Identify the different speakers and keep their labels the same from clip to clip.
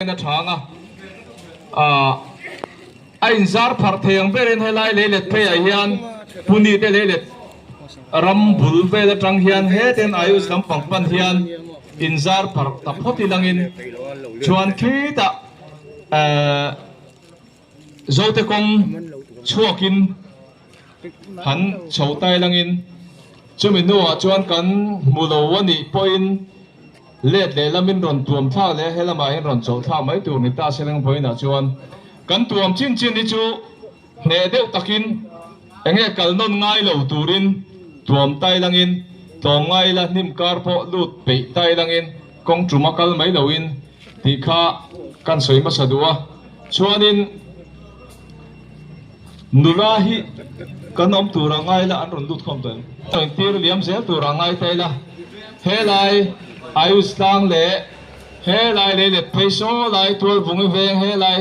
Speaker 1: A chhang a, a inzar pharh thei ang berin helai leilet pheiah hian Puni te leilet ram bul vel atang hian heten Ayush lampang pan hian inzar pharh ta phawt ilangin chuan khitah Zote kawng chhuakin han chho tai langin chumi hnuah chuan kan hmu lo a nih pawhin let lehlamin rawn tuam thlak leh helamah hian rawn chawlh thlak mai tur ni ta se leng vawiinah chuan kan tuam chin chin hi chu hneh deuh takin enge kal nawn ngai lo turin tuam tai langin tlawm ngai ila hnim kar pawh lut peih tai langin kawng tuma kal mai loin tih kha kan sawi hmasa duh a chuanin Nula hi kan awm tur a ngai la an rawn lut khawm tawh em? Engtir liam zel tur a ngai ta ila, helai Ayush tlang leh helai lei let phei saw lai Tualvungi veng helai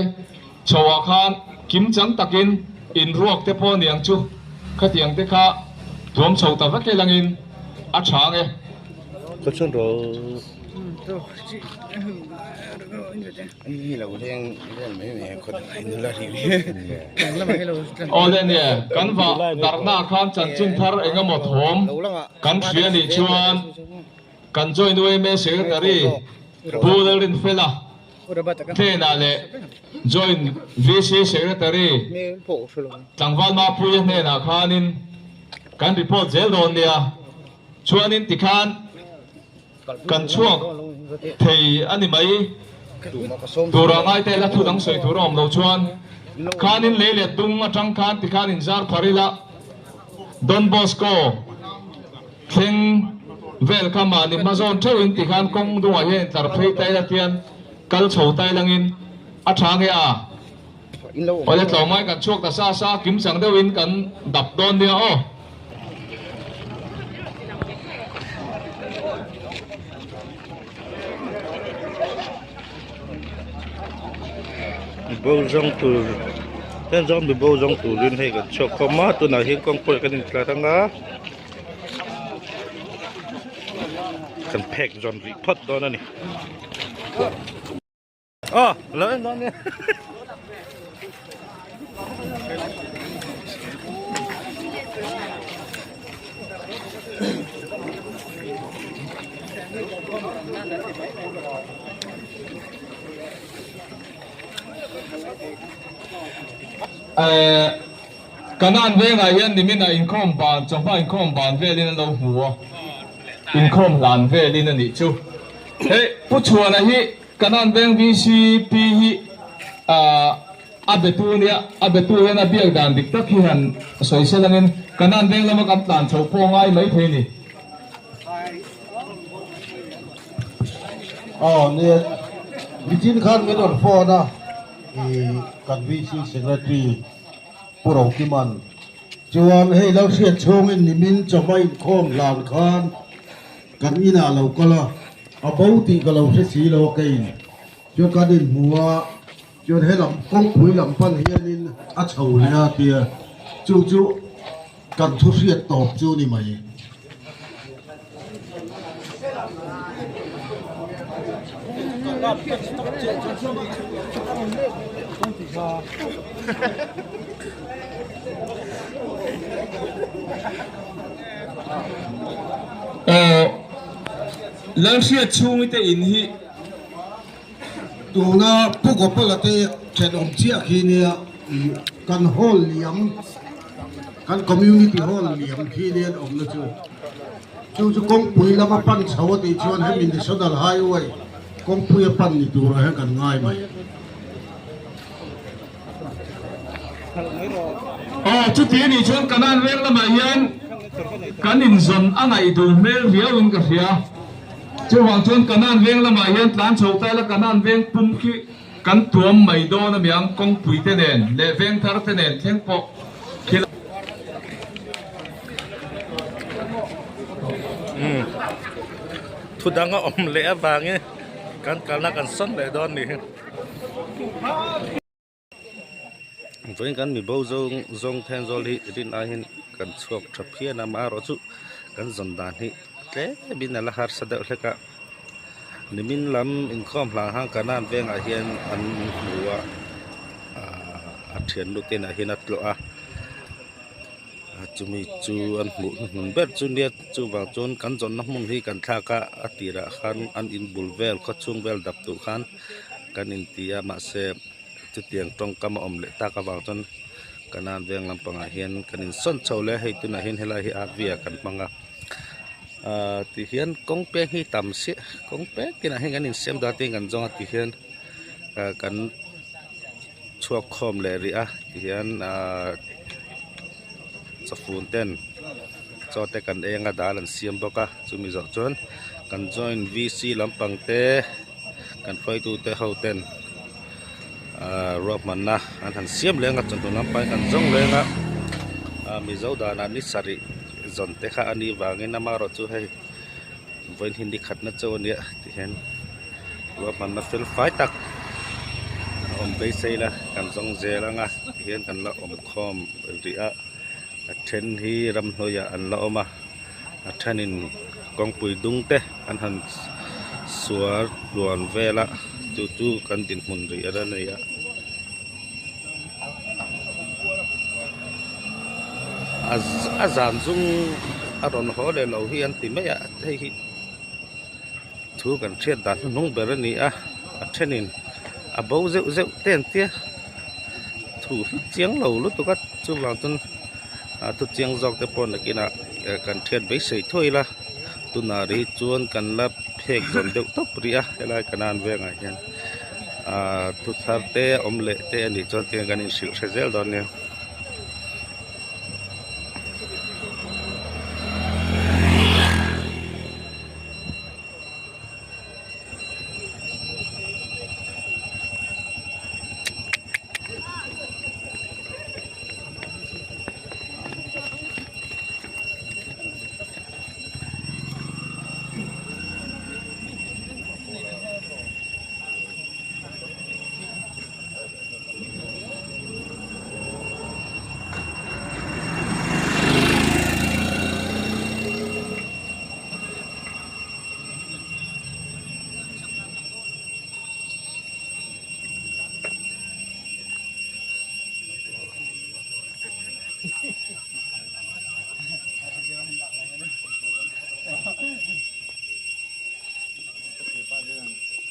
Speaker 1: chho ah khan kim chang takin in ruak te pawh niang chu khatiang te kha tuam chho ta vek ilangin a tha ang e.
Speaker 2: Ka chhun rawh.
Speaker 1: Awle nia, kan vah darhna khan chanchin thar eng emaw thawm kan hria nih chuan kan join yma Secretary Pu Lalrinfela hnenah leh join VC Secretary Tlangval Mapuia hnenah khanin kan report zel dawn nia. Chuanin tikhan. Kan chhuak thei a ni mai. Tura ngaite la thu dang sawi tur a awm lo chuan khanin lei leh dung atang khan tikhan inzar phar ila Don Bosco thleng vel kha mahni hma zawn theuhin tikhan kawng dungah hian intlar phei ta ila tian kal chho ta ilangin a tha nge a awle tlawmngai kan chhuak ta sa sa kimchang deuhin kan dap dawn nia aw.
Speaker 2: Bo zawng tur heng zawng mi bo zawng turin hei kan chhuak khawm a tunah hian kawngpui kan intlar ang a kan phek zawn rih phawt dawn a ni. Aw lo en dawn nia.
Speaker 1: Eh Kanan vengah hian nimin ah inkhawm ban chawhma inkhawm ban velin an lo hmu a inkhawm hlan velin a nih chu hei Pu Chhuana hi Kanan veng VCP hi a betu a nia, a betu hian a biak dan dik tak hi han sawi sel angin Kanan veng lama kan tlan chhoh pawh ngai mai thei a ni.
Speaker 3: Aw nia, nichin khan min rawn phone a, i kan VC Secretary Pu Rokiman chuan hei lo hriat chhungin nimin chawhma inkhawm hlan khan Kan inah lo kal a, a bo tih ka lo hre si lo a keiin chuan kan inhmu a, chuan helam kawngpui lam pan hianin a chho leh a tia chu chu kan thu hriat tawp chu ni mai.
Speaker 1: Aw Lalhriat chhungi te in hi
Speaker 3: Tuna Pu Gopala te thenawm chiah khi nia kan hall liam kan community hall liam khi nia an awmna chu chu chu kawngpui lama pan chho a tih chuan hemi national highway kawngpui a pan ni turah hian kan ngai mai.
Speaker 1: Aw chuti anih chuan Kanan veng lamah hian kan inzawn a ngaih duh hmel riauin ka hria. Chuvang chuan Kanan veng lamah hian tlan chho ta ila Kanan veng pum khi kan tuam mai dawn a miang kawngpui te nen leh veng thar te nen thleng pawh khi la.
Speaker 2: Thu dang a awm leh avangin kan kalna kan sawn leh dawn ni hi. Vawiin kan mi bo zawng zawng then zawl hi rin aiin kan chhuak tha phian a amaherawhchu kan zawn dan hi tlem in a la harsa deuh hlek a. Nimin lam inkhawm hlan khan Kanan vengah hian an hmu a ahh a thiannu te inah hian a tlawh a chumi chu an hmuh hnuhnun ber chu nia chuvang chuan kan zawnna hmun hi kan thlak a a tirah khan an inbul vel khawchhung vel dap tur khan kan inti a mahse chutiang tawngkam a awm leh tak avang chuan Kanan veng lampangah hian kan insawn chho leh a hei tunah hian helai hi RV ah kan hmang a ahh ti hian kawng peng hi tam siah kawng peng tinah hian kan insiam dan te kan zawng a ti hian ah kan chhuak khawm leh rih a ti hian ahh chawfun ten chaw te kan eng a dal an siam bawk a chumi zawh chuan kan joint V C lampang te. Kan hruaitute ho ten ahh ruahmanna an han siam leng a chawhnu lampang hi kan zawng leng a ah mizo danah ni sarih zawn te kha a nih vangin amaherawh chu hei vawiin hi ni khatna chauh a nia ti hian ruahmanna fel fai tak a awm beisei la kan zawng zel ang a ti hian kan la awm khawm rih a a then hi ramhnuaiah an la awm a. A thenin kawngpui dung te an han suar tluan vel a chu chu kan dinhmun rih a ni a. A zan zum a rawn haw leh lo hi an ti mai a hei hi thu kan hriat dan hnuhnung ber a ni a a thenin a bo zeuh zeuh te an tia thu hi chiang lo lutuk a chuvang chuan a thu chiang zawk te pawh nakinah kan hriat beisei thuai ila tunah rih chuan kan la phek zawn deuh tawp rih a helai kanan vengah hian ahh thu thar te awm leh te a nih chuan tinge kan inhrilh hre zel dawn nia.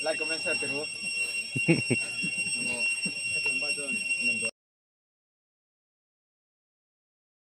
Speaker 4: Like comment share te ru.